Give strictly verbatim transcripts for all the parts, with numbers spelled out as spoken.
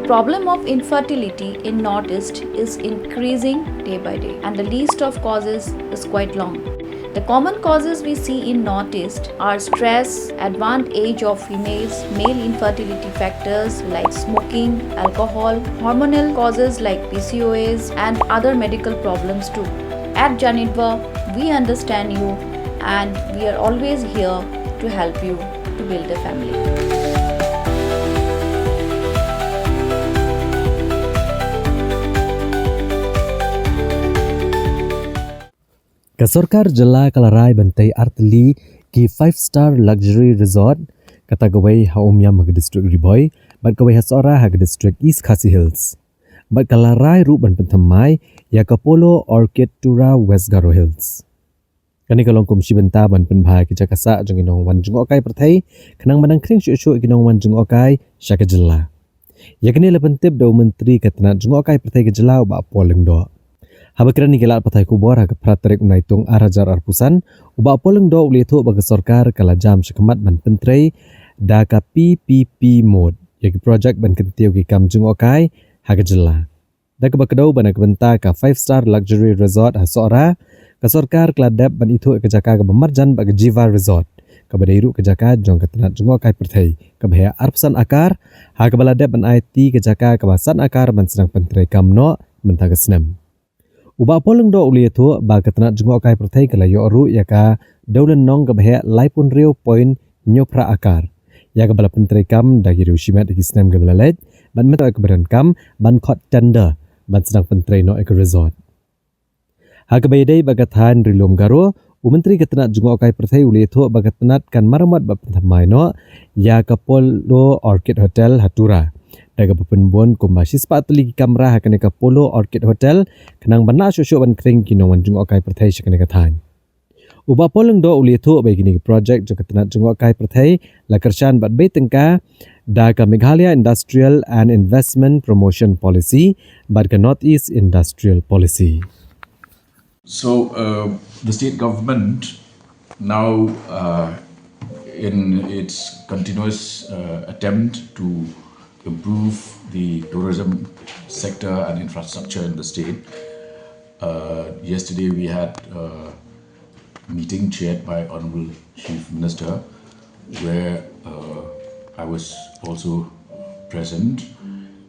Problem of infertility in Northeast is increasing day by day, and the list of causes is quite long. The common causes we see in Northeast are stress, advanced age of females, male infertility factors like smoking, alcohol, hormonal causes like P C O S, and other medical problems too. At Janitva, we understand you and we are always here to help you to build a family. Ka sorkar jylla ka la rai ban tei artylli ki five star luxury resort, kata kawei ha Umiam ha ka district Ri Bhoi bad kawei ha Sohra ha ka district East Khasi Hills. Bad ka la rai ruh ban pynthymmai ïa ka Polo Orchid Tura West Garo Hills. Kane ka long kum shi bynta ban pynbha ki jaka sah jong ki nongwan jngohkai pyrthei, khnang ban nang khring shuh shuh ki nongwan jngohkai sha ka jylla. Ïa kane la pyntip da u Myntri ka tnat jngohkai pyrthei ka jylla u Bah Paul Lyngdoh. Haba kren ïa ki lad pathai khubor ha ka phra tarik u Naitung ar hajar arphew san, u Bah Paul Lyngdoh u la ïathuh ba ka sorkar ka la jam shakhmat ban pyntrei da ka P P P mode ïa ki projek ban kyntiew ki kam jngohkai ha ka jylla. Da kaba kdew ban na ka bynta ka five star luxury resort ha Sohra, ka sorkar ka la dep ban ithuh ïa ka jaka kaba marjan bad ka Jiva Resort, kaba dei ruh ka jaka jong ka tnat jngohkai pyrthei, kaba heh arphew san akar, ha kaba la dep ban aiti ka jaka kaba san akar ban sdang pyntreikam noh mynta ka snem. U Bah Paul Lyngdoh u la ïathuh ba ka tnat jngohkai pyrthei ka la ïoh ruh ïa ka dewlynnong kaba heh laiphew hynriew point hynñiew phra akar, ïa kaba la pyntreikam da ki riew shimet ha ki snem kiba la leit, bad mynta ka ba donkam ban khot tender ban sdang pyntrei noh ïa ka resort. Ha kaba ïadei bad ka thaiñ Ri Lum Garo, u Myntri ka tnat jngohkai pyrthei u la ïathuh ba ka tnat kan maramot bad pynthymmai noh ïa ka Polo Orchid Hotel ha Tura, da kaba pynbun kumba shispah tylli ki kamra ha kane ka Polo Orchid Hotel, khnang ban lah shuh shuh ban khring ki nongwan jngohkai pyrthei sha kane ka thaiñ. U Bah Paul Lyngdoh u la ïathuh ba ïa kine ki projek jong ka tnat jngohkai pyrthei la kyrshan bad bei tyngka da ka Meghalaya Industrial and Investment Promotion Policy bad ka North East Industrial Policy. So uh, the state government now, uh, in its continuous uh, attempt to improve the tourism sector and infrastructure in the state, uh, yesterday we had a meeting chaired by Honorable Chief Minister, where uh, I was also present,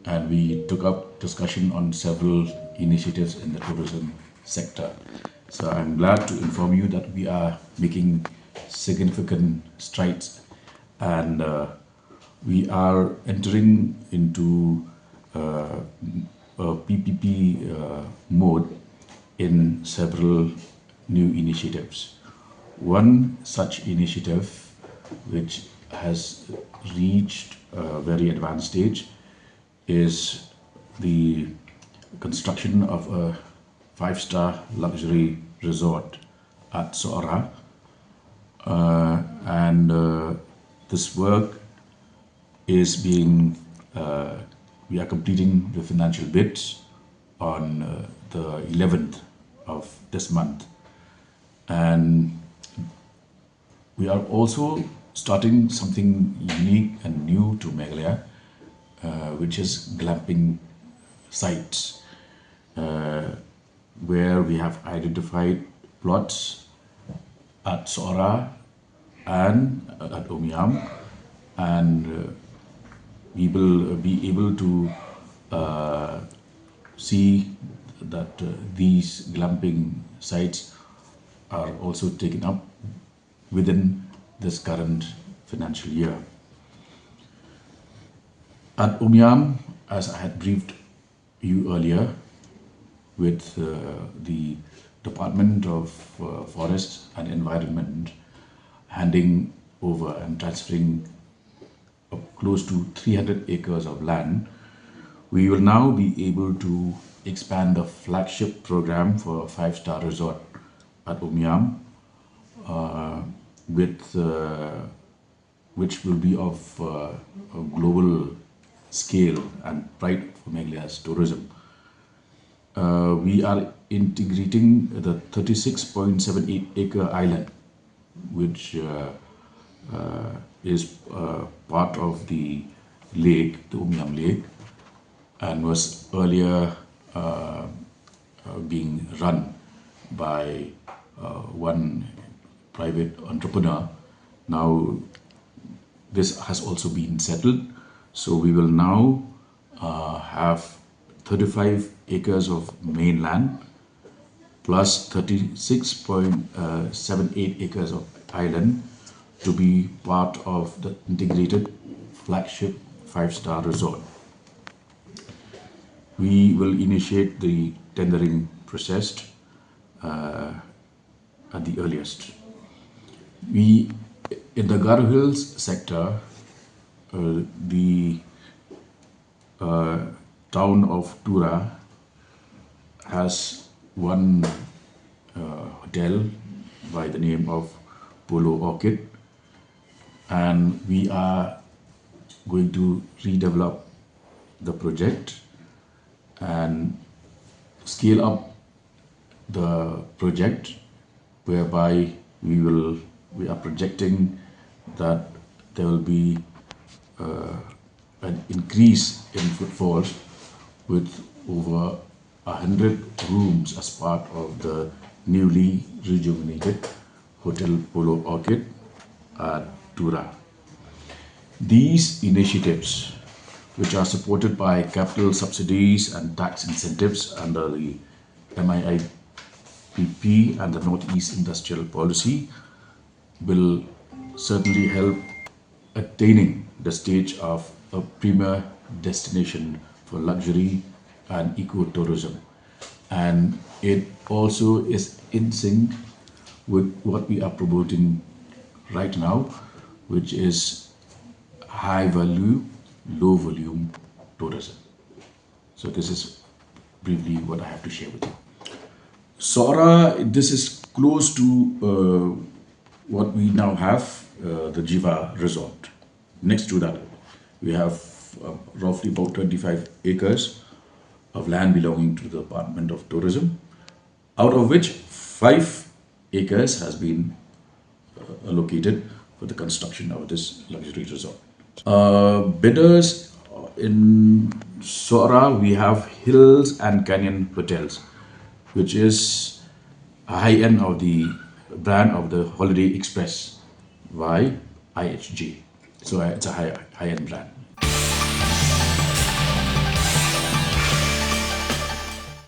and we took up discussion on several initiatives in the tourism sector. So I'm glad to inform you that we are making significant strides, and uh, we are entering into uh, a P P P uh, mode in several new initiatives. One such initiative, which has reached a very advanced stage, is the construction of a five star luxury resort at Sohra. Uh, and uh, this work is being, uh, we are completing the financial bids on uh, the eleventh of this month. And we are also starting something unique and new to Meghalaya, uh, which is glamping sites, uh, where we have identified plots at Sohra and at Umiam, and uh, we will be able to uh, see that uh, these glamping sites are also taken up within this current financial year. At Umiam, as I had briefed you earlier, with uh, the Department of uh, Forest and Environment handing over and transferring uh, close to three hundred acres of land, we will now be able to expand the flagship program for a five-star resort at Umiam, uh, with uh, which will be of uh, a global scale and pride for Meghalaya's tourism. Uh, we are integrating the thirty-six point seven eight acre island, which uh, uh, is uh, part of the lake, the Umiam Lake, and was earlier uh, uh, being run by uh, one private entrepreneur. Now, this has also been settled. So we will now uh, have thirty-five acres of mainland plus thirty-six point seven eight acres of island to be part of the integrated flagship five-star resort. We will initiate the tendering process uh, at the earliest. We, in the Garo Hills sector, uh, the uh, town of Tura has one uh, hotel by the name of Polo Orchid, and we are going to redevelop the project and scale up the project, whereby we will we are projecting that there will be uh, an increase in footfalls with over a hundred rooms as part of the newly rejuvenated Hotel Polo Orchid at Tura. These initiatives, which are supported by capital subsidies and tax incentives under the M I I P P and the Northeast Industrial Policy, will certainly help attaining the stage of a premier destination for luxury and ecotourism. And it also is in sync with what we are promoting right now, which is high value, low volume tourism. So this is briefly what I have to share with you. Sohra, this is close to uh, what we now have, uh, the Jiva Resort. Next to that, we have uh, roughly about twenty-five acres of land belonging to the Department of Tourism, out of which five acres has been uh, allocated for the construction of this luxury resort. Uh, bidders in Sohra, we have Hills and Canyon Hotels, which is a high end of the brand of the Holiday Express by I H G. So uh, it's a high, high end brand.